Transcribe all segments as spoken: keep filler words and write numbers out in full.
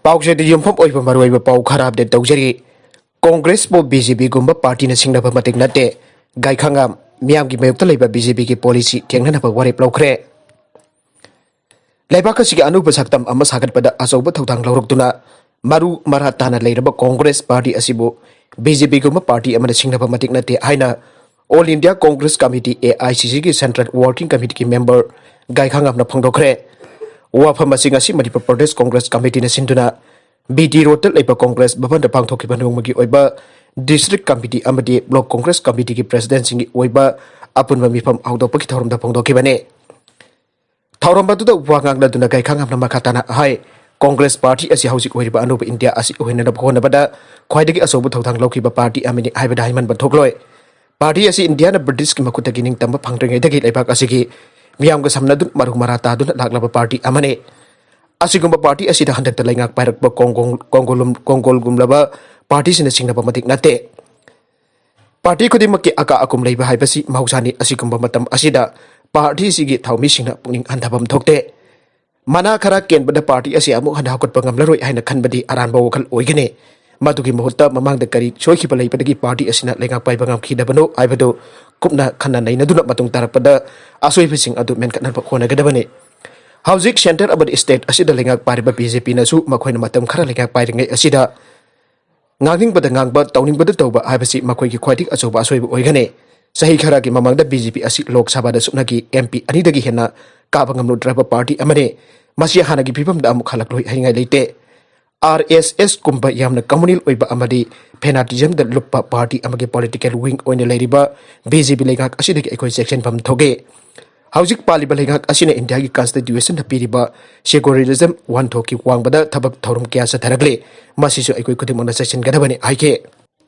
ꯄꯥꯎꯆꯦꯗ ꯌꯨꯝꯐꯝ ꯑꯣꯏꯕ ꯃꯔꯨꯑꯣꯏꯕ ꯄꯥꯎ ꯈꯔ ꯑꯞꯗꯦꯠ ꯇꯧꯖꯔꯤ꯫ ꯀꯣꯡꯒ꯭ꯔꯦꯁꯄꯨ ꯕꯤ ꯖꯦ ꯄꯤꯒꯨꯝꯕ ꯄꯥꯔꯇꯤꯅ ꯁꯤꯡꯅꯕ ꯃꯇꯤꯛ ꯅꯠꯇꯦ꯫ ꯒꯥꯏꯈꯥꯉꯥꯝ, ꯃꯤꯌꯥꯝꯒꯤ ꯃꯥꯌꯣꯛꯇ ꯂꯩꯕ ꯕꯤ ꯖꯦ ꯄꯤꯒꯤ ꯄꯣꯂꯤꯁꯤ ꯊꯦꯡꯅꯅꯕ ꯋꯥꯔꯦꯞ ꯂꯧꯈ꯭ꯔꯦ꯫ ꯂꯩꯕꯥꯛ ꯑꯁꯤꯒꯤ ꯑꯅꯧꯕ ꯁꯛꯇꯝ ꯑꯃ ꯁꯥꯒꯠꯄꯗ ꯑꯆꯧꯕ ꯊꯧꯗꯥꯡ ꯂꯧꯔꯛꯇꯨꯅ ꯃꯔꯨ ꯃꯔꯥ ꯇꯥꯅ ꯂꯩꯔꯕ ꯀꯣꯡꯒ꯭ꯔꯦꯁ ꯄꯥꯔꯇꯤ ꯑꯁꯤꯕꯨ ꯕꯤ ꯖꯦ ꯄꯤꯒꯨꯝꯕ ꯄꯥꯔꯇꯤ ꯑꯃꯅ ꯁꯤꯡꯅꯕ ꯃꯇꯤꯛ ꯅꯠꯇꯦ ꯍꯥꯏꯅ All India Congress Committee, A I C ꯁꯤꯒꯤ Central Working Committeeꯒꯤ member ꯒꯥꯏꯈꯥꯉꯥꯝꯅ ꯐꯣꯡꯗꯣꯛꯈ꯭ꯔꯦ꯫ ꯋꯥꯐꯝ ꯑꯁꯤ ꯉꯁꯤ ꯃꯅꯤꯄꯨꯔ ꯄ꯭ꯔꯗꯦꯁ ꯀꯣꯡꯒ꯭ꯔꯦꯁ ꯀꯃꯤꯇꯤꯅ ꯁꯤꯟꯗꯨꯅ ꯕꯤ ꯇꯤ ꯔꯣꯗꯇ ꯂꯩꯕ ꯀꯣꯡꯒ꯭ꯔꯦꯁ ꯚꯕꯟꯗ ꯄꯥꯡꯊꯣꯛꯈꯤꯕ ꯅꯣꯡꯃꯒꯤ ꯑꯣꯏꯕ district committee ꯑꯃꯗꯤ block ꯀꯣꯡꯒ꯭ꯔꯦꯁ ꯀꯃꯤꯇꯤꯒꯤ presidentꯁꯤꯡꯒꯤ ꯑꯣꯏꯕ ꯑꯄꯨꯟꯕ ꯃꯤꯐꯝ ꯍꯧꯗꯣꯛꯄꯒꯤ ꯊꯧꯔꯝꯗ ꯐꯣꯡꯗꯣꯛꯈꯤꯕꯅꯤ꯫ ꯊꯧꯔꯝ ꯑꯗꯨꯗ ꯋꯥ ꯉꯥꯡꯅꯗꯨꯅ ꯒꯥꯏꯈꯥꯉꯥꯝꯅ ꯃꯈꯥ ꯇꯥꯅ ꯍꯥꯏ, ꯀꯣꯡꯒ꯭ꯔꯦꯁ ꯄꯥꯔꯇꯤ ꯑꯁꯤ ꯍꯧꯖꯤꯛ ꯑꯣꯏꯔꯤꯕ ꯑꯅꯧꯕ ꯏꯟꯗꯤꯌꯥ ꯑꯁꯤ ꯑꯣꯏꯍꯟꯅꯕ ꯍꯣꯠꯅꯕꯗ ꯈ꯭ꯋꯥꯏꯗꯒꯤ ꯑꯆꯧꯕ ꯊꯧꯗꯥꯡ ꯂꯧꯈꯤꯕ ꯄꯥꯔꯇꯤ ꯑꯃꯅꯤ ꯍꯥꯏꯕꯗ ꯍꯥꯏꯃꯟꯕ ꯊꯣꯛꯂꯣꯏ꯫ ꯄꯥꯔꯇꯤ ꯑꯁꯤ ꯏꯟꯗꯤꯌꯥꯅ ꯕ꯭ꯔꯤꯇꯤꯁꯀꯤ ꯃꯈꯨꯠꯇꯒꯤ ꯅꯤꯡꯇꯝꯕ ꯐꯪꯗ꯭ꯔꯤꯉꯩꯗꯒꯤ ꯂꯩꯕꯥꯛ ꯑꯁꯤꯒꯤ ꯃꯤꯌꯥꯝꯒ ꯁꯝꯅꯗꯨꯅ ꯃꯔꯨ ꯃꯔꯥ ꯇꯥꯗꯨꯅ ꯂꯥꯛꯂꯕ ꯄꯥꯔꯇꯤ ꯑꯃꯅꯤ꯫ ꯑꯁꯤꯒꯨꯝꯕ ꯄꯥꯔꯇꯤ ꯑꯁꯤꯗ ꯍꯟꯗꯛꯇ ꯂꯩꯉꯥꯛ ꯄꯥꯏꯔꯛꯄ ꯀꯣꯡꯒꯣꯜ-, ꯀꯣꯡꯒꯣꯜꯂꯨꯝ-, ꯀꯣꯡꯒꯣꯜꯒꯨꯝꯂꯕ ꯄꯥꯔꯇꯤꯁꯤꯡꯅ ꯁꯤꯡꯅꯕ ꯃꯇꯤꯛ ꯅꯠꯇꯦ꯫ ꯄꯥꯔꯇꯤ ꯈꯨꯗꯤꯡꯃꯛꯀꯤ ꯑꯀꯥ ꯑꯀꯨꯝ ꯂꯩꯕ ꯍꯥꯏꯕꯁꯤ ꯃꯍꯧꯁꯥꯅꯤ꯫ ꯑꯁꯤꯒꯨꯝꯕ ꯃꯇꯝ ꯑꯁꯤꯗ ꯄꯥꯔꯇꯤꯁꯤꯒꯤ ꯊꯧꯃꯤꯁꯤꯡꯅ ꯄꯨꯛꯅꯤꯡ ꯍꯟꯊꯐꯝ ꯊꯣꯛꯇꯦ꯫ ꯃꯅꯥ ꯈꯔ ꯀꯦꯟꯕꯗ ꯄꯥꯔꯇꯤ ꯑꯁꯤ ꯑꯃꯨꯛ ꯍꯟꯅ ꯍꯧꯒꯠꯄ ꯉꯝꯂꯔꯣꯏ ꯍꯥꯏꯅ ꯈꯟꯕꯗꯤ ꯑꯔꯥꯟꯕ ꯋꯥꯈꯜ ꯑꯣꯏꯒꯅꯤ꯫ ꯃꯗꯨꯒꯤ ꯃꯍꯨꯠꯇ ꯃꯃꯥꯡꯗ ꯀꯔꯤ ꯁꯣꯏꯈꯤꯕ ꯂꯩꯕꯗꯒꯤ ꯄꯥꯔꯇꯤ ꯑꯁꯤꯅ ꯂꯩꯉꯥꯛ ꯄꯥꯏꯕ ꯉꯝꯈꯤꯗꯕꯅꯣ ꯍꯥꯏꯕꯗꯨ ꯀꯨꯞꯅ ꯈꯟꯅ ꯅꯩꯅꯗꯨꯅ ꯃꯇꯨꯡ ꯇꯥꯔꯛꯄꯗ ꯑꯁꯣꯏꯕꯁꯤꯡ ꯑꯗꯨ ꯃꯦꯟꯈꯠꯅꯕ ꯍꯣꯠꯅꯒꯗꯕꯅꯤ꯫ ꯍꯧꯖꯤꯛ centre ꯑꯃꯗꯤ state ꯑꯁꯤꯗ ꯂꯩꯉꯥꯛ ꯄꯥꯏꯔꯤꯕ ꯕꯤ ꯖꯦ ꯄꯤꯅꯁꯨ ꯃꯈꯣꯏꯅ ꯃꯇꯝ ꯈꯔ ꯂꯩꯉꯥꯛ ꯄꯥꯏꯔꯤꯉꯩ ꯑꯁꯤꯗ ꯉꯥꯡꯅꯤꯡꯕꯗ ꯉꯥꯡꯕ, ꯇꯧꯅꯤꯡꯕꯗ ꯇꯧꯕ ꯍꯥꯏꯕꯁꯤ ꯃꯈꯣꯏꯒꯤ ꯈ꯭ꯋꯥꯏꯗꯒꯤ ꯑꯆꯧꯕ ꯑꯁꯣꯏꯕ ꯑꯣꯏꯒꯅꯤ꯫ ꯆꯍꯤ ꯈꯔꯒꯤ ꯃꯃꯥꯡꯗ ꯕꯤ ꯖꯦ ꯄꯤ ꯑꯁꯤ ꯂꯣꯛ ꯁꯚꯥꯗ ꯁꯨꯞꯅꯒꯤ ꯑꯦꯝ ꯄꯤ ꯑꯅꯤꯗꯒꯤ ꯍꯦꯟꯅ ꯀꯥꯕ ꯉꯝꯂꯨꯗ꯭ꯔꯕ ꯄꯥꯔꯇꯤ ꯑꯃꯅꯤ꯫ ꯃꯁꯤ ꯍꯥꯟꯅꯒꯤ ꯐꯤꯕꯝꯗ ꯑꯃꯨꯛ ꯍꯜꯂꯛꯂꯣꯏ ꯍꯥꯏꯅꯤꯡꯉꯥꯏ ꯂꯩꯇꯦ꯫ ꯑꯥꯔ ꯑꯦꯁ ꯑꯦꯁ ꯀꯨꯝꯕ ꯌꯥꯝꯅ communal ꯑꯣꯏꯕ ꯑꯃꯗꯤ fanaticismꯗ ꯂꯨꯞꯄ ꯄꯥꯔꯇꯤ ꯑꯃꯒꯤ political wing ꯑꯣꯏꯅ ꯂꯩꯔꯤꯕ ꯕꯤ ꯖꯦ ꯄꯤ ꯂꯩꯉꯥꯛ ꯑꯁꯤꯗꯒꯤ ꯑꯩꯈꯣꯏ ꯆꯦꯛꯁꯤꯟꯐꯝ ꯊꯣꯛꯏ꯫ ꯍꯧꯖꯤꯛ ꯄꯥꯜꯂꯤꯕ ꯂꯩꯉꯥꯛ ꯑꯁꯤꯅ ꯏꯟꯗꯤꯌꯥꯒꯤ constitutionꯗ ꯄꯤꯔꯤꯕ secularism ꯋꯥꯍꯟꯊꯣꯛꯀꯤ ꯋꯥꯡꯃꯗ ꯊꯕꯛ ꯊꯧꯔꯝ ꯀꯌꯥ ꯆꯠꯊꯔꯛꯂꯤ꯫ ꯃꯁꯤꯁꯨ ꯑꯩꯈꯣꯏ ꯈꯨꯗꯤꯡꯃꯛꯅ ꯆꯦꯛꯁꯤꯟꯒꯗꯕꯅꯤ ꯍꯥꯏꯈꯤ꯫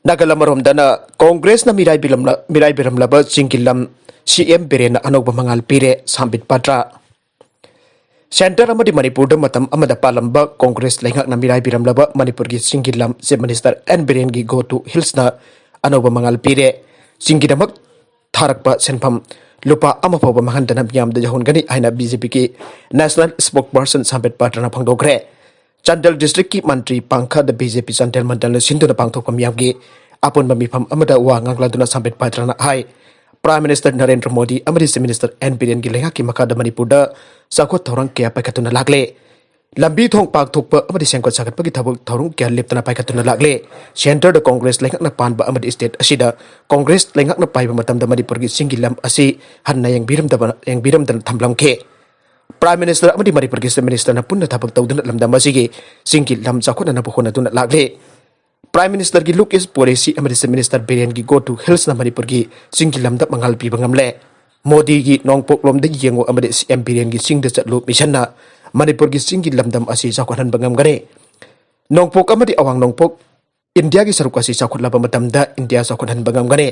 ꯅꯥꯒꯜ ꯑꯃꯔꯣꯝꯗꯅ ꯀꯣꯡꯒ꯭ꯔꯦꯁꯅ ꯃꯤꯔꯥꯏꯕꯤꯔꯝꯂ-, ꯃꯤꯔꯥꯏꯕꯤꯔꯝꯂꯕ ꯆꯤꯡꯒꯤ ꯂꯝ ꯁꯤ ꯑꯦꯝ ꯕꯤꯔꯦꯟꯅ ꯑꯅꯧꯕ ꯃꯉꯥꯜ ꯄꯤꯔꯦ, ꯁꯥꯝꯕꯤꯠ ꯄꯥꯇ꯭ꯔ꯫ Centre ꯑꯃꯗꯤ ꯃꯅꯤꯄꯨꯔꯗ ꯃꯇꯝ ꯑꯃꯗ ꯄꯥꯜꯂꯝꯕ ꯀꯣꯡꯒ꯭ꯔꯦꯁ ꯂꯩꯉꯥꯛꯅ ꯃꯤꯔꯥꯏꯕꯤꯔꯝꯂꯕ ꯃꯅꯤꯄꯨꯔꯒꯤ ꯆꯤꯡꯒꯤ ꯂꯝ Chief Minister ꯑꯦꯟ ꯕꯤꯔꯦꯟꯒꯤ Go to Hillsꯅ ꯑꯅꯧꯕ ꯃꯉꯥꯜ ꯄꯤꯔꯦ꯫ ꯆꯤꯡꯒꯤꯗꯃꯛ ꯊꯥꯔꯛꯄ ꯁꯦꯟꯐꯝ ꯂꯨꯄꯥ ꯑꯃ ꯐꯥꯎꯕ ꯃꯥꯡꯍꯟꯗꯅ ꯃꯤꯌꯥꯝꯗ ꯌꯧꯍꯟꯒꯅꯤ ꯍꯥꯏꯅ ꯕꯤ ꯖꯦ ꯄꯤꯒꯤ national spokesperson ꯁꯥꯝꯕꯤꯠ ꯄꯥꯇ꯭ꯔꯅ ꯐꯣꯡꯗꯣꯛꯈ꯭ꯔꯦ꯫ ꯆꯥꯟꯗꯦꯜ ꯗꯤꯁꯇ꯭ꯔꯤꯛꯀꯤ ꯃꯟꯇ꯭ꯔꯤ ꯄꯥꯡꯈꯗ ꯕꯤ ꯖꯦ ꯄꯤ ꯆꯥꯟꯗꯦꯜ ꯃꯟꯗꯜꯅ ꯁꯤꯟꯗꯨꯅ ꯄꯥꯡꯊꯣꯛꯄ ꯃꯤꯌꯥꯝꯒꯤ ꯑꯄꯨꯟꯕ ꯃꯤꯐꯝ ꯑꯃꯗ ꯋꯥ ꯉꯥꯡꯂꯗꯨꯅ ꯁꯝꯕꯤꯠ ꯄꯥꯇ꯭ꯔꯅ ꯍꯥꯏ, ꯄ꯭ꯔꯥꯏꯝ ꯃꯤꯅꯤꯁꯇꯔ ꯅꯔꯦꯟꯗ꯭ꯔ ꯃꯣꯗꯤ ꯑꯃꯗꯤ ꯆꯤꯐ ꯃꯤꯅꯤꯁꯇꯔ ꯑꯦꯟ ꯕꯤꯔꯦꯟꯒꯤ ꯂꯩꯉꯥꯛꯀꯤ ꯃꯈꯥꯗ ꯃꯅꯤꯄꯨꯔꯗ ꯆꯥꯎꯈꯠ ꯊꯧꯔꯥꯡ ꯀꯌꯥ ꯄꯥꯏꯈꯠꯇꯨꯅ ꯂꯥꯛꯂꯦ꯫ ꯂꯝꯕꯤ ꯊꯣꯡ ꯄꯥꯛꯊꯣꯛꯄ ꯑꯃꯗꯤ ꯁꯦꯝꯒꯠ ꯁꯥꯒꯠꯄꯒꯤ ꯊꯕꯛ ꯊꯧꯔꯝ ꯀꯌꯥ ꯂꯦꯞꯇꯅ ꯄꯥꯏꯈꯠꯇꯨꯅ ꯂꯥꯛꯂꯦ꯫ ꯁꯦꯟꯇꯔꯗ ꯀꯣꯡꯒ꯭ꯔꯦꯁ ꯂꯩꯉꯥꯛꯅ ꯄꯥꯟꯕ ꯑꯃꯗꯤ ꯁ꯭ꯇꯦꯠ ꯑꯁꯤꯗ ꯀꯣꯡꯒ꯭ꯔꯦꯁ ꯂꯩꯉꯥꯛꯅ ꯄꯥꯏꯕ ꯃꯇꯝꯗ ꯃꯅꯤꯄꯨꯔꯒꯤ ꯆꯤꯡꯒꯤ ꯂꯝ ꯑꯁꯤ ꯍꯟꯅ ꯌꯦꯡꯕꯤꯔꯝꯗꯕ-, ꯌꯦꯡꯕꯤꯔꯝꯗꯅ ꯊꯝꯂꯝꯈꯤ꯫ ꯄ꯭ꯔꯥꯏꯝ ꯃꯤꯅꯤꯁꯇꯔ ꯑꯃꯗꯤ ꯃꯅꯤꯄꯨꯔꯒꯤ ꯆꯤꯐ ꯃꯤꯅꯤꯁꯇꯔꯅ ꯄꯨꯟꯅ ꯊꯕꯛ ꯇꯧꯗꯨꯅ ꯂꯝꯗꯝ ꯑꯁꯤꯒꯤ ꯆꯤꯡꯒꯤ ꯂꯝ ꯆꯥꯎꯈꯠꯅꯅꯕ ꯍꯣꯠꯅꯗꯨꯅ ꯂꯥꯛꯂꯤ꯫ ꯄ꯭ꯔꯥꯏꯝ ꯃꯤꯅꯤꯁꯇꯔꯒꯤ ꯂꯨꯛ ꯏꯁ ꯄꯣꯂꯤꯁꯤ ꯑꯃꯗꯤ ꯆꯤꯐ ꯃꯤꯅꯤꯁꯇꯔ ꯕꯤꯔꯦꯟꯒꯤ ꯒꯣ ꯇꯨ ꯍꯤꯜꯁꯅ ꯃꯅꯤꯄꯨꯔꯒꯤ ꯆꯤꯡꯒꯤ ꯂꯝꯗ ꯃꯉꯥꯜ ꯄꯤꯕ ꯉꯝꯂꯦ꯫ ꯃꯣꯗꯤꯒꯤ ꯅꯣꯡꯄꯣꯛꯂꯣꯝꯗ ꯌꯦꯡꯉꯨ ꯑꯃꯗꯤ ꯁꯤ ꯑꯦꯝ ꯕꯤꯔꯦꯟꯒꯤ ꯆꯤꯡꯗ ꯆꯠꯂꯨ ꯃꯤꯁꯟꯅ ꯃꯅꯤꯄꯨꯔꯒꯤ ꯆꯤꯡꯒꯤ ꯂꯝꯗꯝ ꯑꯁꯤ ꯆꯥꯎꯈꯠꯍꯟꯕ ꯉꯝꯒꯅꯤ꯫ ꯅꯣꯡꯄꯣꯛ ꯑꯃꯗꯤ ꯑꯋꯥꯡ ꯅꯣꯡꯄꯣꯛ ꯏꯟꯗꯤꯌꯥꯒꯤ ꯁꯔꯨꯛ ꯑꯁꯤ ꯆꯥꯎꯈꯠꯂꯕ ꯃꯇꯝꯗ ꯏꯟꯗꯤꯌꯥ ꯆꯥꯎꯈꯠꯍꯟꯕ ꯉꯝꯒꯅꯤ꯫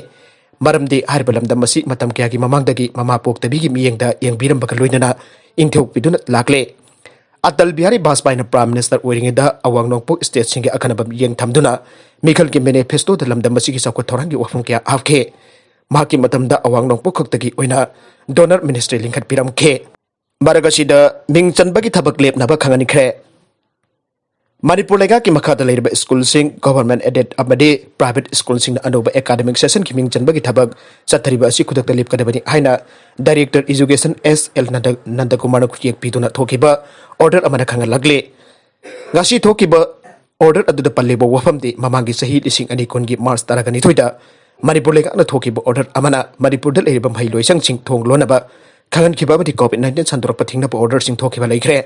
ꯃꯔꯝꯗꯤ ꯍꯥꯏꯔꯤꯕ ꯂꯝꯗꯝ ꯑꯁꯤ ꯃꯇꯝ ꯀꯌꯥꯒꯤ ꯃꯃꯥꯡꯗꯒꯤ ꯃꯃꯥ ꯄꯣꯛꯇꯕꯤꯒꯤ ꯃꯤꯠꯌꯦꯡꯗ ꯌꯦꯡꯕꯤꯔꯝꯕꯒ ꯂꯣꯏꯅꯅ ꯏꯪꯊꯣꯛꯄꯤꯗꯨꯅ ꯂꯥꯛꯂꯦ꯫ ꯑꯇꯜ ꯕꯤꯍꯥꯔꯤ ꯚꯥꯖꯄꯥꯏꯅ ꯄ꯭ꯔꯥꯏꯝ ꯃꯤꯅꯤꯁꯇꯔ ꯑꯣꯏꯔꯤꯉꯩꯗ ꯑꯋꯥꯡ ꯅꯣꯡꯄꯣꯛ ꯁ꯭ꯇꯦꯠꯁꯤꯡꯒꯤ ꯑꯈꯟꯅꯕ ꯃꯤꯠꯌꯦꯡ ꯊꯝꯗꯨꯅ ꯃꯤꯈꯜꯒꯤ ꯃꯦꯅꯤꯐꯦꯁꯇꯣꯗ ꯂꯝꯗꯝ ꯑꯁꯤꯒꯤ ꯆꯥꯎꯈꯠ ꯊꯧꯔꯥꯡꯒꯤ ꯋꯥꯐꯝ ꯀꯌꯥ ꯍꯥꯞꯈꯤ꯫ ꯃꯍꯥꯛꯀꯤ ꯃꯇꯝꯗ ꯑꯋꯥꯡ ꯅꯣꯡꯄꯣꯛ ꯈꯛꯇꯒꯤ ꯑꯣꯏꯅ ꯗꯣꯅꯔ ꯃꯤꯅꯤꯁꯇ꯭ꯔꯤ ꯂꯤꯡꯈꯠꯄꯤꯔꯝꯈꯤ꯫ ꯃꯔꯛ ꯑꯁꯤꯗ ꯃꯤꯡ ꯆꯟꯕꯒꯤ ꯊꯕꯛ ꯂꯦꯞꯅꯕ ꯈꯪꯍꯟꯈ꯭ꯔꯦ꯫ ꯃꯅꯤꯄꯨꯔ ꯂꯩꯉꯥꯛꯀꯤ ꯃꯈꯥꯗ ꯂꯩꯔꯤꯕ ꯁ꯭ꯀꯨꯜꯁꯤꯡ, ꯒꯚꯔꯟꯃꯦꯟꯠ ꯑꯦꯗꯦꯗ ꯑꯃꯗꯤ ꯄ꯭ꯔꯥꯏꯚꯦꯠ ꯁ꯭ꯀꯨꯜꯁꯤꯡꯅ ꯑꯅꯧꯕ ꯑꯦꯀꯥꯗꯃꯤꯛ ꯁꯦꯁꯟꯒꯤ ꯃꯤꯡ ꯆꯟꯕꯒꯤ ꯊꯕꯛ ꯆꯠꯊꯔꯤꯕ ꯑꯁꯤ ꯈꯨꯗꯛꯇ ꯂꯦꯞꯀꯗꯕꯅꯤ ꯍꯥꯏꯅ ꯗꯥꯏꯔꯦꯛꯇꯔ ꯏꯖꯨꯀꯦꯁꯟ ꯑꯦꯁ ꯑꯦꯜ ꯅꯟꯗ-, ꯅꯟꯗꯀꯨꯃꯥꯔꯅ ꯈꯨꯠꯌꯦꯛ ꯄꯤꯗꯨꯅ ꯊꯣꯛꯈꯤꯕ ꯑꯣꯔꯗꯔ ꯑꯃꯅ ꯈꯪꯍꯜꯂꯛꯂꯤ꯫ ꯉꯁꯤ ꯊꯣꯛꯈꯤꯕ ꯑꯣꯔꯗꯔ ꯑꯗꯨꯗ ꯄꯜꯂꯤꯕ ꯋꯥꯐꯝꯗꯤ ꯃꯃꯥꯡꯒꯤ ꯆꯍꯤ ꯂꯤꯁꯤꯡ ꯑꯅꯤ ꯀꯨꯟꯒꯤ ꯃꯥꯔꯆ ꯇꯔꯥꯅꯤꯊꯣꯏꯗ ꯃꯅꯤꯄꯨꯔ ꯂꯩꯉꯥꯛꯅ ꯊꯣꯛꯈꯤꯕ ꯑꯣꯔꯗꯔ ꯑꯃꯅ ꯃꯅꯤꯄꯨꯔꯗ ꯂꯩꯔꯤꯕ ꯃꯍꯩꯂꯣꯏꯁꯪꯁꯤꯡ ꯊꯣꯡ ꯂꯣꯟꯅꯕ ꯈꯪꯍꯟꯈꯤꯕ ꯑꯃꯗꯤ ꯀꯣꯚꯤꯗ ꯅꯥꯏꯟꯇꯤꯟ ꯁꯟꯗꯣꯔꯛꯄ ꯊꯤꯡꯅꯕ ꯑꯣꯔꯗꯔꯁꯤꯡ ꯊꯣꯛꯈꯤꯕ ꯂꯩꯈ꯭ꯔꯦ꯫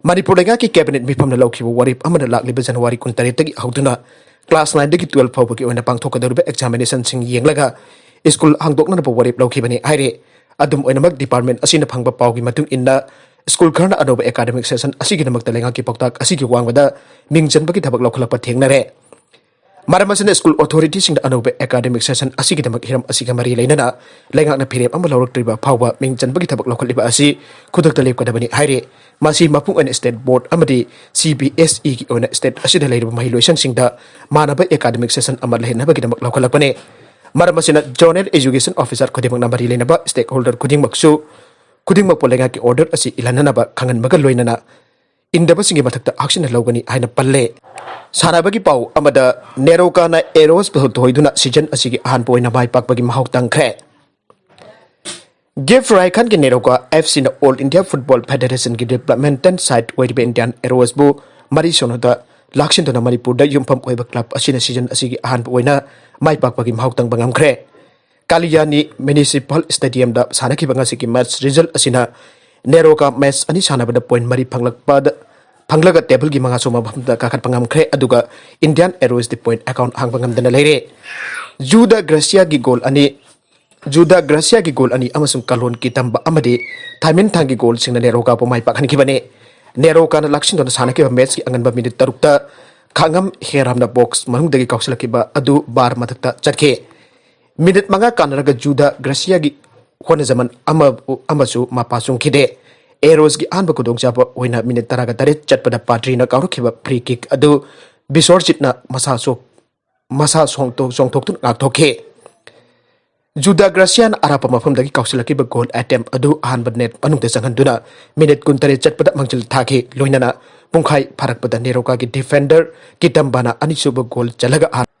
ꯃꯅꯤꯄꯨꯔ ꯂꯩꯉꯥꯛꯀꯤ ꯀꯦꯕꯤꯅꯦꯠ ꯃꯤꯐꯝꯅ ꯂꯧꯈꯤꯕ ꯋꯥꯔꯦꯞ ꯑꯃꯅ ꯂꯥꯛꯂꯤꯕ ꯖꯅꯋꯥꯔꯤ ꯀꯨꯟꯇꯔꯦꯠꯇꯒꯤ ꯍꯧꯗꯨꯅ ꯀ꯭ꯂꯥꯁ ꯅꯥꯏꯟꯗꯒꯤ ꯇꯨꯋꯦꯜꯐ ꯐꯥꯎꯕꯒꯤ ꯑꯣꯏꯅ ꯄꯥꯡꯊꯣꯛꯀꯗꯧꯔꯤꯕ ꯑꯦꯛꯖꯥꯃꯤꯅꯦꯁꯟꯁꯤꯡ ꯌꯦꯡꯂꯒ ꯁ꯭ꯀꯨꯜ ꯍꯥꯡꯗꯣꯛꯅꯅꯕ ꯋꯥꯔꯦꯞ ꯂꯧꯈꯤꯕꯅꯤ ꯍꯥꯏꯔꯤ꯫ ꯑꯗꯨꯝ ꯑꯣꯏꯅꯃꯛ, ꯗꯤꯄꯥꯔꯠꯃꯦꯟꯠ ꯑꯁꯤꯅ ꯐꯪꯕ ꯄꯥꯎꯒꯤ ꯃꯇꯨꯡ ꯏꯟꯅ, ꯁ꯭ꯀꯨꯜ ꯈꯔꯅ ꯑꯅꯧꯕ ꯑꯦꯀꯥꯗꯃꯤꯛ ꯁꯦꯁꯟ ꯑꯁꯤꯒꯤꯗꯃꯛꯇ ꯂꯩꯉꯥꯛꯀꯤ ꯄꯥꯎꯇꯥꯛ ꯑꯁꯤꯒꯤ ꯋꯥꯡꯃꯗ ꯃꯤꯡ ꯆꯟꯕꯒꯤ ꯊꯕꯛ ꯂꯧꯈꯠꯂꯛꯄ ꯊꯦꯡꯅꯔꯦ꯫ ꯃꯔꯝ ꯑꯁꯤꯅ, ꯁ꯭ꯀꯨꯜ ꯑꯣꯊꯣꯔꯤꯇꯤꯁꯤꯡꯅ ꯑꯅꯧꯕ ꯑꯦꯀꯥꯗꯃꯤꯛ ꯁꯦꯁꯟ ꯑꯁꯤꯒꯤꯗꯃꯛ ꯍꯤꯔꯝ ꯑꯁꯤꯒ ꯃꯔꯤ ꯂꯩꯅꯅ ꯂꯩꯉꯥꯛꯅ ꯐꯤꯔꯦꯞ ꯑꯃ ꯂꯧꯔꯛꯇ꯭ꯔꯤꯕ ꯐꯥꯎꯕ ꯃꯤꯡ ꯆꯟꯕꯒꯤ ꯊꯕꯛ ꯂꯧꯈꯠꯂꯤꯕ ꯑꯁꯤ ꯈꯨꯗꯛꯇ ꯂꯦꯞꯀꯗꯕꯅꯤ ꯍꯥꯏꯔꯤ꯫ ꯃꯁꯤ ꯃꯄꯨꯡ ꯑꯣꯏꯅ ꯁ꯭ꯇꯦꯠ ꯕꯣꯔꯗ ꯑꯃꯗꯤ ꯁꯤ ꯕꯤ ꯑꯦꯁ ꯏꯒꯤ ꯑꯣꯏꯅ ꯁ꯭ꯇꯦꯠ ꯑꯁꯤꯗ ꯂꯩꯔꯤꯕ ꯃꯍꯩꯂꯣꯏꯁꯪꯁꯤꯡꯗ ꯃꯥꯟꯅꯕ ꯑꯦꯀꯥꯗꯃꯤꯛ ꯁꯦꯁꯟ ꯑꯃ ꯂꯩꯍꯟꯅꯕꯒꯤꯗꯃꯛ ꯂꯧꯈꯠꯂꯛꯄꯅꯤ꯫ ꯃꯔꯝ ꯑꯁꯤꯅ, ꯖꯣꯅꯦꯜ ꯑꯦꯖꯨꯀꯦꯁꯟ ꯑꯣꯐꯤꯁꯥꯔ ꯈꯨꯗꯤꯡꯃꯛꯅ ꯃꯔꯤ ꯂꯩꯅꯕ ꯁ꯭ꯇꯦꯛꯍꯣꯜꯗꯔ ꯈꯨꯗꯤꯡꯃꯛꯁꯨ, ꯈꯨꯗꯤꯡꯃꯛꯄꯨ ꯂꯩꯉꯥꯛꯀꯤ ꯑꯣꯔꯗꯔ ꯑꯁꯤ ꯏꯜꯍꯟꯅꯅꯕ ꯈꯪꯍꯟꯕꯒ ꯂꯣꯏꯅꯅ ꯏꯟꯗꯕꯁꯤꯡꯒꯤ ꯃꯊꯛꯇ ꯍꯛꯆꯤꯟꯅ ꯂꯧꯒꯅꯤ ꯍꯥꯏꯅ ꯄꯜꯂꯦ꯫ ꯁꯥꯟꯅꯕꯒꯤ ꯄꯥꯎ ꯑꯃꯗ, ꯅꯦꯔꯣꯀꯥꯅ ꯑꯦꯔꯣꯁ ꯊꯣꯏꯗꯨꯅ ꯁꯤꯖꯟ ꯑꯁꯤꯒꯤ ꯑꯍꯥꯟꯕ ꯑꯣꯏꯅ ꯃꯥꯏ ꯄꯥꯛꯄꯒꯤ ꯃꯍꯥꯎ ꯇꯪꯈ꯭ꯔꯦ꯫ ꯒꯤꯐ ꯔꯥꯏꯈꯟꯒꯤ ꯅꯦꯔꯣꯀꯥ ꯑꯦꯐ ꯁꯤꯅ all India football ꯐꯦꯗꯦꯔꯦꯁꯟꯒꯤ developmental side ꯑꯣꯏꯔꯤꯕ ꯏꯟꯗꯤꯌꯥꯟ ꯑꯦꯔꯣꯁꯕꯨ ꯃꯔꯤ ꯁꯨꯅꯗ ꯂꯥꯛꯁꯤꯟꯗꯨꯅ ꯃꯅꯤꯄꯨꯔꯗ ꯌꯨꯝꯐꯝ ꯑꯣꯏꯕ ꯀ꯭ꯂꯕ ꯑꯁꯤꯅ ꯁꯤꯖꯟ ꯑꯁꯤꯒꯤ ꯑꯍꯥꯟꯕ ꯑꯣꯏꯅ ꯃꯥꯏ ꯄꯥꯛꯄꯒꯤ ꯃꯍꯥꯎ ꯇꯪꯕ ꯉꯝꯈ꯭ꯔꯦ꯫ ꯀꯥꯂꯤꯌꯥꯅꯤ ꯃ꯭ꯌꯨꯅꯤꯁꯤꯄꯥꯜ ꯁ꯭ꯇꯦꯗꯤꯌꯝꯗ ꯁꯥꯟꯅꯈꯤꯕ ꯉꯁꯤꯒꯤ ꯃꯦꯆ ꯔꯤꯖꯜ ꯑꯁꯤꯅ ꯅꯦꯔꯣꯀꯥ ꯃꯦꯆ ꯑꯅꯤ ꯁꯥꯟꯅꯕꯗ ꯄꯣꯏꯟ ꯃꯔꯤ ꯐꯪꯂꯛꯄꯗ ꯐꯪꯂꯒ ꯇꯦꯕꯜꯒꯤ ꯃꯉꯥꯁꯨꯕ ꯃꯐꯝꯗ ꯀꯥꯈꯠꯄ ꯉꯝꯈ꯭ꯔꯦ꯫ ꯑꯗꯨꯒ ꯏꯟꯗꯤꯌꯥꯟ ꯑꯦꯔꯣꯁꯇꯤ ꯄꯣꯏꯟ ꯑꯦꯀꯥꯎꯟ ꯍꯥꯡꯕ ꯉꯝꯗꯅ ꯂꯩꯔꯦ꯫ ꯖꯨꯗ ꯒ꯭ꯔꯦꯁꯤꯌꯥꯒꯤ ꯒꯣꯜ ꯑꯅꯤ ꯖꯨꯗ ꯒ꯭ꯔꯦꯁꯤꯌꯥꯒꯤ ꯒꯣꯜ ꯑꯅꯤ ꯑꯃꯁꯨꯡ ꯀꯂꯣꯟ ꯀꯤꯇꯝꯕ ꯑꯃꯗꯤ ꯊꯥꯏꯃꯤꯟ ꯊꯥꯡꯒꯤ ꯒꯣꯜꯁꯤꯡꯅ ꯅꯦꯔꯣꯀꯥꯕꯨ ꯃꯥꯏ ꯄꯥꯛꯍꯟꯈꯤꯕꯅꯤ꯫ ꯅꯦꯔꯣꯀꯥꯅ ꯂꯥꯛꯁꯤꯟꯗꯨꯅ ꯁꯥꯟꯅꯈꯤꯕ ꯃꯦꯆꯀꯤ ꯑꯉꯟꯕ ꯃꯤꯅꯤꯠ ꯇꯔꯨꯛꯇ ꯈꯥꯉꯝ ꯍꯦꯔꯥꯝꯅ ꯕꯣꯛꯁ ꯃꯅꯨꯡꯗꯒꯤ ꯀꯥꯎꯁꯤꯜꯂꯛꯈꯤꯕ ꯑꯗꯨ ꯕꯥꯔ ꯃꯊꯛꯇ ꯆꯠꯈꯤ꯫ ꯃꯤꯅꯤꯠ ꯃꯉꯥ ꯀꯥꯟꯅꯔꯒ ꯖꯨꯗ ꯒ꯭ꯔꯦꯁꯤꯌꯥꯒꯤ ꯍꯣꯠꯅꯖꯃꯟ ꯑꯃ ꯑꯃꯁꯨ ꯃꯄꯥ ꯆꯨꯝꯈꯤꯗꯦ꯫ ꯑꯦꯔꯣꯁꯀꯤ ꯑꯍꯥꯟꯕ ꯈꯨꯗꯣꯡꯆꯥꯕ ꯑꯣꯏꯅ ꯃꯤꯅꯤꯠ ꯇꯔꯥꯒ ꯇꯔꯦꯠ ꯆꯠꯄꯗ ꯄꯥꯇ꯭ꯔꯤꯅ ꯀꯥꯎꯔꯛꯈꯤꯕ ꯐ꯭ꯔꯤ ꯀꯤꯛ ꯑꯗꯨ ꯕꯤꯁꯣꯔꯖꯤꯠꯅ ꯃꯁꯥ ꯁꯣꯛ ꯃꯁꯥ ꯁꯣꯡꯊꯣꯛ- ꯆꯣꯡꯊꯣꯛꯇꯨꯅ ꯉꯥꯛꯊꯣꯛꯈꯤ꯫ ꯖꯨꯗꯥ ꯒ꯭ꯔꯥꯁꯤꯌꯥꯅ ꯑꯔꯥꯞꯄ ꯃꯐꯝꯗꯒꯤ ꯀꯥꯎꯁꯤꯜꯂꯛꯈꯤꯕ ꯒꯣꯜ ꯑꯦꯇꯦꯝꯞ ꯑꯗꯨ ꯑꯍꯥꯟꯕ ꯅꯦꯠ ꯃꯅꯨꯡꯗ ꯆꯪꯍꯟꯗꯨꯅ ꯃꯤꯅꯤꯠ ꯀꯨꯟꯇꯔꯦꯠ ꯆꯠꯄꯗ ꯃꯥꯡꯖꯤꯜ ꯊꯥꯈꯤ꯫ ꯂꯣꯏꯅꯅ ꯄꯨꯡꯈꯥꯏ ꯐꯥꯔꯛꯄꯗ ꯅꯦꯔꯣꯀꯥꯒꯤ ꯗꯤꯐꯦꯟꯗꯔ ꯀꯤꯇꯝꯕꯥꯅ ꯑꯅꯤꯁꯨꯕ ꯒꯣꯜ ꯆꯜꯂꯒ ꯑꯍꯥꯟ-,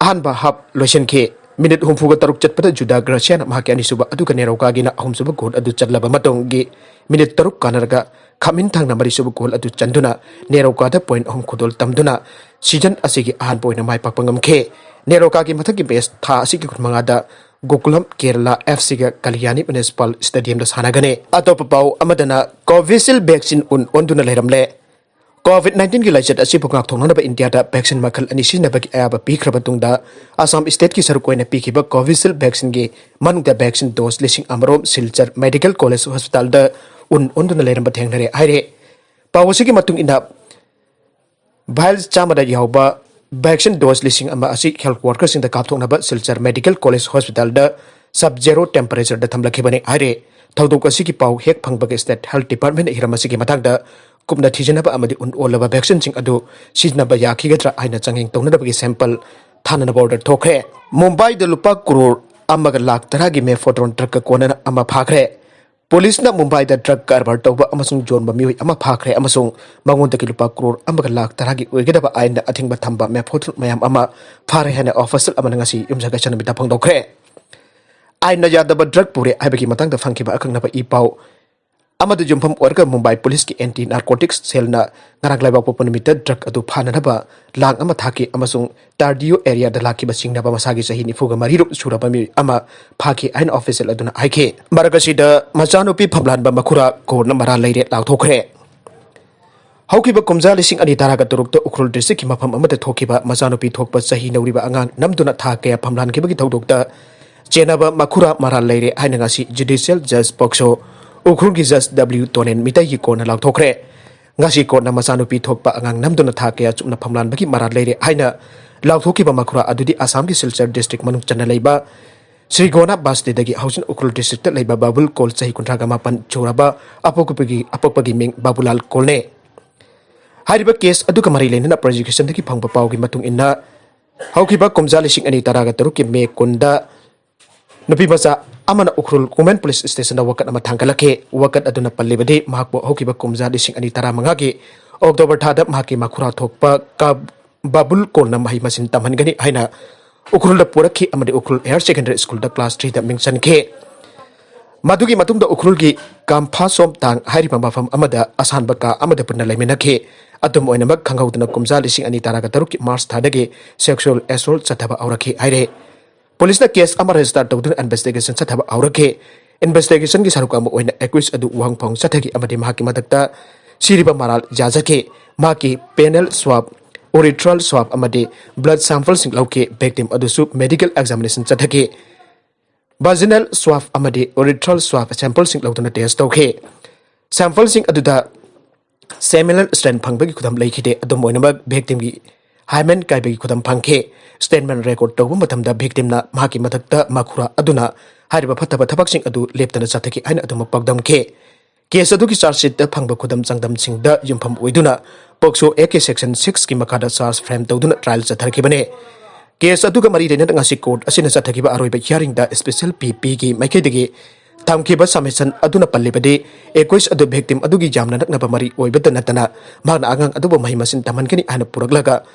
ꯑꯍꯥꯟꯕ ꯍꯥꯞ ꯂꯣꯏꯁꯤꯟꯈꯤ꯫ ꯃꯤꯅꯤꯠ ꯍꯨꯝꯐꯨꯒ ꯇꯔꯨꯛ ꯆꯠꯄꯗ ꯖꯨꯗꯥ ꯒ꯭ꯔꯥꯁꯤꯌꯥꯅ ꯃꯍꯥꯛꯀꯤ ꯑꯅꯤꯁꯨꯕ ꯑꯗꯨꯒ ꯅꯦꯔꯣꯀꯥꯒꯤꯅ ꯑꯍꯨꯝꯁꯨꯕ ꯒꯣꯜ ꯑꯗꯨ ꯆꯜꯂꯕ ꯃꯇꯨꯡꯒꯤ ꯃꯤꯅꯤꯠ ꯇꯔꯨꯛ ꯀꯥꯟꯅꯔꯒ ꯈꯥꯃꯤꯟ ꯊꯪꯅ ꯃꯔꯤꯁꯨꯕ ꯒꯣꯜ ꯑꯗꯨ ꯆꯟꯗꯨꯅ ꯅꯦꯔꯣꯀꯥꯗ ꯄꯣꯏꯟ ꯑꯍꯨꯝ ꯈꯨꯗꯣꯜ ꯇꯝꯗꯨꯅ ꯁꯤꯖꯟ ꯑꯁꯤꯒꯤ ꯑꯍꯥꯟꯕ ꯑꯣꯏꯅ ꯃꯥꯏ ꯄꯥꯛꯄ ꯉꯝꯈꯤ꯫ ꯅꯦꯔꯣꯀꯥꯒꯤ ꯃꯊꯪꯒꯤ ꯃꯦꯆ ꯊꯥ ꯑꯁꯤꯒꯤ ꯀꯨꯟꯃꯉꯥꯗ ꯒꯣꯀꯨꯂꯝ ꯀꯦꯔꯂꯥ ꯑꯦꯐ ꯁꯤꯒ ꯀꯂꯤꯌꯥꯅꯤ ꯃ꯭ꯌꯨꯅꯤꯁꯤꯄꯥꯜ ꯁ꯭ꯇꯦꯗꯤꯌꯝꯗ ꯁꯥꯟꯅꯒꯅꯤ꯫ ꯑꯇꯣꯞꯄ ꯄꯥꯎ ꯑꯃꯗꯅ ꯀꯣꯚꯤꯁꯤꯜ ꯚꯦꯛꯁꯤꯟ ꯎꯟ ꯑꯣꯟꯗꯨꯅ ꯂꯩꯔꯝꯂꯦ꯫ ꯀꯣꯚꯤꯗ ꯅꯥꯏꯟꯇꯤꯟꯒꯤ ꯂꯥꯏꯆꯠ ꯑꯁꯤꯕꯨ ꯉꯥꯛꯊꯣꯛꯅꯅꯕ ꯏꯟꯗꯤꯌꯥꯗ ꯚꯦꯛꯁꯤꯟ ꯃꯈꯜ ꯑꯅꯤ ꯁꯤꯖꯤꯟꯅꯕꯒꯤ ꯑꯌꯥꯕ ꯄꯤꯈ꯭ꯔꯕ ꯇꯨꯡꯗ ꯑꯁꯥꯝ ꯁ꯭ꯇꯦꯠꯀꯤ ꯁꯔꯨꯛ ꯑꯣꯏꯅ ꯄꯤꯈꯤꯕ ꯀꯣꯚꯤꯁꯤꯜ ꯚꯦꯛꯁꯤꯟꯒꯤ ꯃꯅꯨꯡꯗ ꯚꯦꯛꯁꯤꯟ ꯗꯣꯁ ꯂꯤꯁꯤꯡ ꯑꯃꯔꯣꯝ ꯁꯤꯜꯆꯔ ꯃꯦꯗꯤꯀꯦꯜ ꯀꯣꯂꯦꯖ ꯍꯣꯁꯄꯤꯇꯥꯜꯗ ꯎꯟ ꯑꯣꯟꯗꯨꯅ ꯂꯩꯔꯝꯕ ꯊꯦꯡꯅꯔꯦ ꯍꯥꯏꯔꯦ꯫ ꯄꯥꯎ ꯑꯁꯤꯒꯤ ꯃꯇꯨꯡ ꯏꯟꯅ, ꯚꯥꯏꯜꯁ ꯆꯥꯝꯃꯗ ꯌꯥꯎꯕ ꯚꯦꯛꯁꯤꯟ ꯗꯣꯁ ꯂꯤꯁꯤꯡ ꯑꯃ ꯑꯁꯤ ꯍꯦꯜꯊ ꯋꯥꯔꯀꯔꯁꯤꯡꯗ ꯀꯥꯞꯊꯣꯛꯅꯕ ꯁꯤꯜꯆꯔ ꯃꯦꯗꯤꯀꯦꯜ ꯀꯣꯂꯦꯖ ꯍꯣꯁꯄꯤꯇꯥꯜꯗ ꯁꯕ ꯖꯦꯔꯣ ꯇꯦꯝꯄꯔꯦꯆꯔꯗ ꯊꯝꯂꯛꯈꯤꯕꯅꯤ ꯍꯥꯏꯔꯦ꯫ ꯊꯧꯗꯣꯛ ꯑꯁꯤꯒꯤ ꯄꯥꯎ ꯍꯦꯛ ꯐꯪꯕꯒ ꯁ꯭ꯇꯦꯠ ꯍꯦꯜꯊ ꯗꯤꯄꯥꯔꯠꯃꯦꯟꯅ ꯍꯤꯔꯝ ꯑꯁꯤꯒꯤ ꯃꯇꯥꯡꯗ ꯀꯨꯞꯅ ꯊꯤꯖꯤꯟꯅꯕ ꯑꯃꯗꯤ ꯎꯟ ꯑꯣꯜꯂꯕ ꯚꯦꯛꯁꯤꯟꯁꯤꯡ ꯑꯗꯨ ꯁꯤꯖꯤꯟꯅꯕ ꯌꯥꯈꯤꯒꯗ꯭ꯔꯥ ꯍꯥꯏꯅ ꯆꯥꯡꯌꯦꯡ ꯇꯧꯅꯅꯕꯒꯤ ꯁꯦꯝꯄꯜ ꯊꯥꯅꯅꯕ ꯑꯣꯔꯗꯔ ꯊꯣꯛꯈ꯭ꯔꯦ꯫ ꯃꯨꯝꯕꯥꯏꯗ ꯂꯨꯄꯥ ꯀ꯭ꯔꯣꯔ ꯑꯃꯒ ꯂꯥꯈ ꯇꯔꯥꯒꯤ ꯃꯦꯐꯣꯗ꯭ꯔꯣꯟ ꯇ꯭ꯔꯛꯀ ꯀꯣꯟꯅꯅ ꯑꯃ ꯐꯥꯈ꯭ꯔꯦ꯫ ꯄꯨꯂꯤꯁꯅ ꯃꯨꯝꯕꯥꯏꯗ ꯗ꯭ꯔꯒ ꯀꯔꯕꯥꯔ ꯇꯧꯕ ꯑꯃꯁꯨꯡ ꯌꯣꯟꯕ ꯃꯤꯑꯣꯏ ꯑꯃ ꯐꯥꯈ꯭ꯔꯦ ꯑꯃꯁꯨꯡ ꯃꯉꯣꯟꯗꯒꯤ ꯂꯨꯄꯥ ꯀ꯭ꯔꯣꯔ ꯑꯃꯒ ꯂꯥꯈ ꯇꯔꯥꯒꯤ ꯑꯣꯏꯒꯗꯕ ꯑꯥꯏꯟꯗ ꯑꯊꯤꯡꯕ ꯊꯝꯕ ꯃꯦꯐꯣꯊ꯭ꯔꯨꯟ ꯃꯌꯥꯝ ꯑꯃ ꯐꯥꯔꯦ ꯍꯥꯏꯅ ꯑꯣꯐꯤꯁꯤꯌꯦꯜ ꯑꯃꯅ ꯉꯁꯤ ꯌꯨꯝꯁꯀꯩꯁ ꯅꯨꯃꯤꯠꯇ ꯐꯣꯡꯗꯣꯛꯈ꯭ꯔꯦ꯫ ꯑꯥꯏꯟꯅ ꯌꯥꯗꯕ ꯗ꯭ꯔꯒ ꯄꯨꯔꯦ ꯍꯥꯏꯕꯒꯤ ꯃꯇꯥꯡꯗ ꯐꯪꯈꯤꯕ ꯑꯀꯛꯅꯕ ꯏ ꯄꯥꯎ ꯑꯃꯗ ꯌꯨꯝꯐꯝ ꯑꯣꯏꯔꯒ ꯃꯨꯝꯕꯥꯏ ꯄꯨꯂꯤꯁꯀꯤ ꯑꯦꯟꯇꯤ ꯅꯥꯔꯀꯣꯇꯤꯛꯁ ꯁꯦꯜꯅ ꯉꯔꯥꯡ ꯂꯩꯕꯥꯛꯄꯣꯛꯄ ꯅꯨꯃꯤꯠꯇ ꯗ꯭ꯔꯒ ꯑꯗꯨ ꯐꯥꯅꯅꯕ ꯂꯥꯡ ꯑꯃ ꯊꯥꯈꯤ ꯑꯃꯁꯨꯡ ꯇꯥꯔꯗꯤꯌꯣ ꯑꯦꯔꯤꯌꯥꯗ ꯂꯥꯛꯈꯤꯕ ꯁꯤꯡꯅꯕ ꯃꯁꯥꯒꯤ ꯆꯍꯤ ꯅꯤꯐꯨꯒ ꯃꯔꯤ ꯁꯨꯔꯕ ꯃꯤꯑꯣꯏ ꯑꯃ ꯐꯥꯈꯤ ꯍꯥꯏꯅ ꯑꯣꯐꯤꯁꯤꯌꯦꯜ ꯑꯗꯨꯅ ꯍꯥꯏꯈꯤ꯫ ꯃꯔꯛ ꯑꯁꯤꯗ ꯃꯆꯥꯅꯨꯄꯤ ꯐꯝꯂꯥꯟꯕ ꯃꯈꯨꯔꯥ ꯀꯣꯔꯅ ꯃꯔꯥꯜ ꯂꯩꯔꯦ ꯂꯥꯎꯊꯣꯛꯈ꯭ꯔꯦ꯫ ꯍꯧꯈꯤꯕ ꯀꯨꯝꯖꯥ ꯂꯤꯁꯤꯡ ꯑꯅꯤ ꯇꯔꯥꯒ ꯇꯔꯨꯛꯇ ꯎꯈ꯭ꯔꯨꯜ ꯗꯤꯁꯇ꯭ꯔꯤꯛꯀꯤ ꯃꯐꯝ ꯑꯃꯗ ꯊꯣꯛꯈꯤꯕ ꯃꯆꯥꯅꯨꯄꯤ ꯊꯣꯛꯄ ꯆꯍꯤ ꯅꯧꯔꯤꯕ ꯑꯉꯥꯡ ꯅꯝꯗꯨꯅ ꯊꯥ ꯀꯌꯥ ꯐꯝꯂꯥꯟꯈꯤꯕꯒꯤ ꯊꯧꯗꯣꯛꯇ ꯆꯦꯟꯅꯕ ꯃꯈꯨꯔꯥ ꯃꯔꯥꯜ ꯂꯩꯔꯦ ꯍꯥꯏꯅ ꯉꯁꯤ ꯖꯨꯗꯤꯁꯤꯌꯦꯜ ꯖꯖ ꯄꯣꯛꯁꯣ ꯎꯈ꯭ꯔꯨꯜꯒꯤ ꯖꯖ ꯗꯕ꯭ꯂꯤꯌꯨ ꯇꯣꯅꯦꯟ ꯃꯤꯇꯩꯒꯤ ꯀꯣꯔꯠꯅ ꯂꯥꯎꯊꯣꯛꯈ꯭ꯔꯦ꯫ ꯉꯁꯤ ꯀꯣꯔꯠꯅ ꯃꯆꯥꯅꯨꯄꯤ ꯊꯣꯛꯄ ꯑꯉꯥꯡ ꯅꯝꯗꯨꯅ ꯊꯥ ꯀꯌꯥ ꯆꯨꯞꯅ ꯐꯝꯂꯥꯟꯕꯒꯤ ꯃꯔꯥꯜ ꯂꯩꯔꯦ ꯍꯥꯏꯅ ꯂꯥꯎꯊꯣꯛꯈꯤꯕ ꯃꯈꯨꯔꯥ ꯑꯗꯨꯗꯤ ꯑꯁꯥꯝꯒꯤ ꯁꯤꯜꯆꯔ ꯗꯤꯁꯇ꯭ꯔꯤꯛ ꯃꯅꯨꯡ ꯆꯟꯅ ꯂꯩꯕ ꯁ꯭ꯔꯤꯒꯣꯅꯥ ꯕꯥꯁꯇꯤꯗꯒꯤ ꯍꯧꯖꯤꯛ ꯎꯈ꯭ꯔꯨꯜ ꯗꯤꯁꯇ꯭ꯔꯤꯛꯇ ꯂꯩꯕ ꯕꯥꯕꯨꯜ ꯀꯣꯜ ꯆꯍꯤ ꯀꯨꯟꯊ꯭ꯔꯥꯒ ꯃꯥꯄꯟ ꯁꯨꯔꯕ ꯑꯄꯣꯛꯄꯒꯤ, ꯑꯄꯣꯛꯄꯒꯤ ꯃꯤꯡ ꯕꯥꯕꯨꯂꯥꯜ ꯀꯣꯜꯅꯦ꯫ ꯍꯥꯏꯔꯤꯕ ꯀꯦꯁ ꯑꯗꯨꯒ ꯃꯔꯤ ꯂꯩꯅꯅ ꯄ꯭ꯔꯣꯁꯤꯀ꯭ꯌꯨꯁꯟꯗꯒꯤ ꯐꯪꯕ ꯄꯥꯎꯒꯤ ꯃꯇꯨꯡ ꯏꯟꯅ, ꯍꯧꯈꯤꯕ ꯀꯨꯝꯖꯥ ꯂꯤꯁꯤꯡ ꯑꯅꯤ ꯇꯔꯥꯒ ꯇꯔꯨꯛꯀꯤ ꯃꯦ ꯀꯨꯟꯗ ꯅꯨꯄꯤ ꯃꯆꯥ ꯑꯃꯅ ꯎꯈ꯭ꯔꯨꯜ ꯋꯨꯃꯦꯟ ꯄꯨꯂꯤꯁ ꯁ꯭ꯇꯦꯁꯟꯗ ꯋꯥꯀꯠ ꯑꯃ ꯊꯥꯡꯒꯠꯂꯛꯈꯤ꯫ ꯋꯥꯀꯠ ꯑꯗꯨꯅ ꯄꯜꯂꯤꯕꯗꯤ ꯃꯍꯥꯛꯄꯨ ꯍꯧꯈꯤꯕ ꯀꯨꯝꯖꯥ ꯂꯤꯁꯤꯡ ꯑꯅꯤ ꯇꯔꯥꯃꯉꯥꯒꯤ ꯑꯣꯛꯇꯣꯕꯔ ꯊꯥꯗ ꯃꯍꯥꯛꯀꯤ ꯃꯈꯨꯔꯥ ꯊꯣꯛꯄ ꯀꯥ-, ꯕꯥꯕꯨꯜ ꯀꯣꯜꯅ ꯃꯍꯩ ꯃꯁꯤꯡ ꯇꯝꯍꯟꯒꯅꯤ ꯍꯥꯏꯅ ꯎꯈ꯭ꯔꯨꯜꯗ ꯄꯨꯔꯛꯈꯤ ꯑꯃꯗꯤ ꯎꯈ꯭ꯔꯨꯜ ꯍꯥꯌꯔ ꯁꯦꯀꯦꯟꯗꯔꯤ ꯁ꯭ꯀꯨꯜꯗ ꯀ꯭ꯂꯥꯁ ꯊ꯭ꯔꯤꯗ ꯃꯤꯡ ꯆꯟꯈꯤ꯫ ꯃꯗꯨꯒꯤ ꯃꯇꯨꯡꯗ ꯎꯈ꯭ꯔꯨꯜꯒꯤ ꯀꯥꯝꯐꯥꯁꯣꯝ ꯇꯥꯡ ꯍꯥꯏꯔꯤꯕ ꯃꯐꯝ ꯑꯃꯗ ꯑꯁꯥꯟꯕ ꯀꯥ ꯑꯃꯗ ꯄꯨꯟꯅ ꯂꯩꯃꯤꯟꯅꯈꯤ꯫ ꯑꯗꯨꯝ ꯑꯣꯏꯅꯃꯛ, ꯈꯪꯍꯧꯗꯅ ꯀꯨꯝꯖꯥ ꯂꯤꯁꯤꯡ ꯑꯅꯤ ꯇꯔꯥꯒ ꯇꯔꯨꯛꯀꯤ ꯃꯥꯔꯆ ꯊꯥꯗꯒꯤ ꯁꯦꯛꯁꯨꯑꯦꯜ ꯑꯦꯁꯣꯜꯠ ꯆꯠꯊꯕ ꯍꯧꯔꯛꯈꯤ ꯍꯥꯏꯔꯦ꯫ ꯄꯨꯂꯤꯁꯅ ꯀꯦꯁ ꯑꯃ ꯔꯦꯖꯤꯁꯇꯥꯔ ꯇꯧꯗꯨꯅ ꯏꯟꯚꯦꯁꯇꯤꯒꯦꯁꯟ ꯆꯠꯊꯕ ꯍꯧꯔꯛꯈꯤ꯫ ꯏꯟꯚꯦꯁꯇꯤꯒꯦꯁꯟꯒꯤ ꯁꯔꯨꯛ ꯑꯃ ꯑꯣꯏꯅ ꯑꯦꯀ꯭ꯌꯨꯁ ꯑꯗꯨ ꯋꯥꯍꯪ ꯐꯥꯎ ꯆꯠꯊꯈꯤ ꯑꯃꯗꯤ ꯃꯍꯥꯛꯀꯤ ꯃꯊꯛꯇ ꯁꯤꯔꯤꯕ ꯃꯔꯥꯜ ꯌꯥꯖꯈꯤ꯫ ꯃꯍꯥꯛꯀꯤ ꯄꯦꯅꯦꯜ ꯁ꯭ꯋꯥꯞ, ꯎꯔꯤꯊ꯭ꯔꯥꯜ ꯁ꯭ꯋꯥꯞ ꯑꯃꯗꯤ ꯕ꯭ꯂꯗ ꯁꯦꯝꯄꯜꯁꯤꯡ ꯂꯧꯈꯤ꯫ ꯚꯤꯛꯇꯤꯝ ꯑꯗꯨꯁꯨ ꯃꯦꯗꯤꯀꯦꯜ ꯑꯦꯛꯖꯥꯃꯤꯅꯦꯁꯟ ꯆꯠꯊꯈꯤ꯫ ꯚꯥꯖꯤꯅꯦꯜ ꯁ꯭ꯋꯥꯞ ꯑꯃꯗꯤ ꯎꯔꯤꯊ꯭ꯔꯥꯜ ꯁ꯭ꯋꯥꯞ ꯁꯦꯝꯄꯜꯁꯤꯡ ꯂꯧꯗꯨꯅ ꯇꯦꯁ ꯇꯧꯈꯤ꯫ ꯁꯦꯝꯄꯜꯁꯤꯡ ꯑꯗꯨꯗ ꯁꯦꯃꯤꯅꯦꯜ ꯁ꯭ꯇ꯭ꯔꯦꯟ ꯐꯪꯕꯒꯤ ꯈꯨꯗꯝ ꯂꯩꯈꯤꯗꯦ꯫ ꯑꯗꯨꯝ ꯑꯣꯏꯅꯃꯛ, ꯚꯤꯛꯇꯤꯝꯒꯤ ꯍꯥꯏꯃꯦꯟ ꯀꯥꯏꯕꯒꯤ ꯈꯨꯗꯝ ꯐꯪꯈꯤ꯫ ꯁ꯭ꯇꯦꯠꯃꯦꯟ ꯔꯦꯀꯣꯔꯗ ꯇꯧꯕ ꯃꯇꯝꯗ, ꯚꯤꯛꯇꯤꯝꯅ ꯃꯍꯥꯛꯀꯤ ꯃꯊꯛꯇ ꯃꯈꯨꯔꯥ ꯑꯗꯨꯅ ꯍꯥꯏꯔꯤꯕ ꯐꯠꯇꯕ ꯊꯕꯛꯁꯤꯡ ꯑꯗꯨ ꯂꯦꯞꯇꯅ ꯆꯠꯊꯈꯤ ꯍꯥꯏꯅ ꯑꯗꯨꯃꯛ ꯄꯥꯎꯗꯝꯈꯤ꯫ ꯀꯦꯁ ꯑꯗꯨꯒꯤ ꯆꯥꯔꯖ ꯁꯤꯠꯇ ꯐꯪꯕ ꯈꯨꯗꯝ ꯆꯥꯡꯗꯝꯁꯤꯡꯗ ꯌꯨꯝꯐꯝ ꯑꯣꯏꯗꯨꯅ, ꯄꯣꯛꯁꯣ ꯑꯦꯛꯀꯤ ꯁꯦꯛꯁꯟ ꯁꯤꯛꯁꯀꯤ ꯃꯈꯥꯗ ꯆꯥꯔꯖ ꯐ꯭ꯔꯦꯝ ꯇꯧꯗꯨꯅ ꯇ꯭ꯔꯥꯏꯜ ꯆꯠꯊꯔꯛꯈꯤꯕꯅꯤ꯫ ꯀꯦꯁ ꯑꯗꯨꯒ ꯃꯔꯤ ꯂꯩꯅꯅ ꯉꯁꯤ ꯀꯣꯔꯠ ꯑꯁꯤꯅ ꯆꯠꯊꯈꯤꯕ ꯑꯔꯣꯏꯕ ꯍꯤꯌꯥꯔꯤꯡꯗ ꯁ꯭ꯄꯦꯁꯦꯜ ꯄꯤ ꯄꯤꯒꯤ ꯃꯥꯏꯀꯩꯗꯒꯤ ꯊꯝꯈꯤꯕ submission ꯑꯗꯨꯅ ꯄꯜꯂꯤꯕꯗꯤ, accused ꯑꯗꯨ victim ꯑꯗꯨꯒꯤ ꯌꯥꯝꯅ ꯅꯛꯅꯕ ꯃꯔꯤ ꯑꯣꯏꯕꯗ ꯅꯠꯇꯅ, ꯃꯍꯥꯛꯅ ꯑꯉꯥꯡ ꯑꯗꯨꯕꯨ ꯃꯍꯩ ꯃꯁꯤꯡ ꯇꯝꯍꯟꯒꯅꯤ ꯍꯥꯏꯅ ꯄꯨꯔꯛꯂꯒ,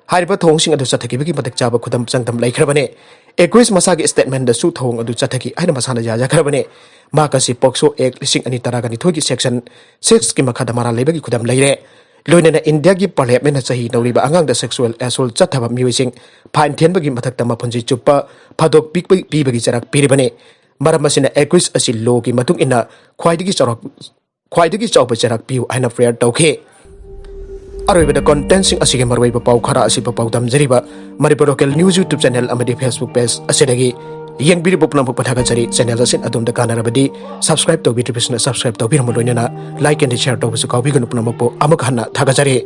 ꯍꯥꯏꯔꯤꯕ ꯊꯧꯑꯣꯡꯁꯤꯡ ꯑꯗꯨ ꯆꯠꯊꯈꯤꯕꯒꯤ ꯃꯇꯤꯛ ꯆꯥꯕ ꯈꯨꯗꯝ ꯆꯥꯡꯗꯝ ꯂꯩꯈ꯭ꯔꯕꯅꯤ꯫ Accused ꯃꯁꯥꯒꯤ statementꯗꯁꯨ ꯊꯧꯑꯣꯡ ꯑꯗꯨ ꯆꯠꯊꯈꯤ ꯍꯥꯏꯅ ꯃꯁꯥꯅ ꯌꯥꯖꯈ꯭ꯔꯕꯅꯤ꯫ ꯃꯍꯥꯛ ꯑꯁꯤ POCSO Act ꯂꯤꯁꯤꯡ ꯑꯅꯤ ꯇꯔꯥꯒ ꯅꯤꯊꯣꯏꯒꯤ section sixꯀꯤ ꯃꯈꯥꯗ ꯃꯔꯥꯜ ꯂꯩꯕꯒꯤ ꯈꯨꯗꯝ ꯂꯩꯔꯦ꯫ ꯂꯣꯏꯅꯅ ꯏꯟꯗꯤꯌꯥꯒꯤ parliamentꯅ ꯆꯍꯤ ꯅꯧꯔꯤꯕ ꯑꯉꯥꯡꯗ sexual assault ꯆꯠꯊꯕ ꯃꯤꯑꯣꯏꯁꯤꯡ fine ꯊꯤꯍꯟꯕꯒꯤ ꯃꯊꯛꯇ ꯃꯄꯨꯟꯁꯤ ꯆꯨꯞꯄ ꯐꯥꯗꯣꯛ ꯄꯤꯕ-, ꯄꯤꯕꯒꯤ ꯆꯩꯔꯥꯛ ꯄꯤꯔꯤꯕꯅꯤ꯫ ꯃꯔꯝ ꯑꯁꯤꯅ accused ꯑꯁꯤ lawꯒꯤ ꯃꯇꯨꯡ ꯏꯟꯅ ꯈ꯭ꯋꯥꯏꯗꯒꯤ ꯆꯥꯎꯔꯛ-, ꯈ꯭ꯋꯥꯏꯗꯒꯤ ꯆꯥꯎꯕ ꯆꯩꯔꯥꯛ ꯄꯤꯌꯨ ꯍꯥꯏꯅ prayer ꯇꯧꯈꯤ꯫ ꯑꯔꯣꯏꯕꯗ contentꯁꯤꯡ ꯑꯁꯤꯒꯤ ꯃꯔꯨꯑꯣꯏꯕ ꯄꯥꯎ ꯈꯔ ꯑꯁꯤ ꯄꯥꯎꯗꯝꯖꯔꯤꯕ Manipur Local News YouTube channel ꯑꯃꯗꯤ Facebook page ꯑꯁꯤꯗꯒꯤ ꯌꯦꯡꯕꯤꯔꯤꯕ ꯄꯨꯝꯅꯃꯛꯄꯨ ꯊꯥꯒꯠꯆꯔꯤ꯫ Channel ꯑꯁꯤ ꯑꯗꯣꯝꯗ ꯀꯥꯟꯅꯔꯕꯗꯤ subscribe ꯇꯧꯕꯤꯗ꯭ꯔꯤꯕꯁꯤꯡꯅ subscribe ꯇꯧꯕꯤꯔꯝꯃꯨ, ꯂꯣꯏꯅꯅ like and share ꯇꯧꯕꯁꯨ ꯀꯥꯎꯕꯤꯒꯅꯨ꯫ ꯄꯨꯝꯅꯃꯛꯄꯨ ꯑꯃꯨꯛ ꯍꯟꯅ ꯊꯥꯒꯠꯆꯔꯤ꯫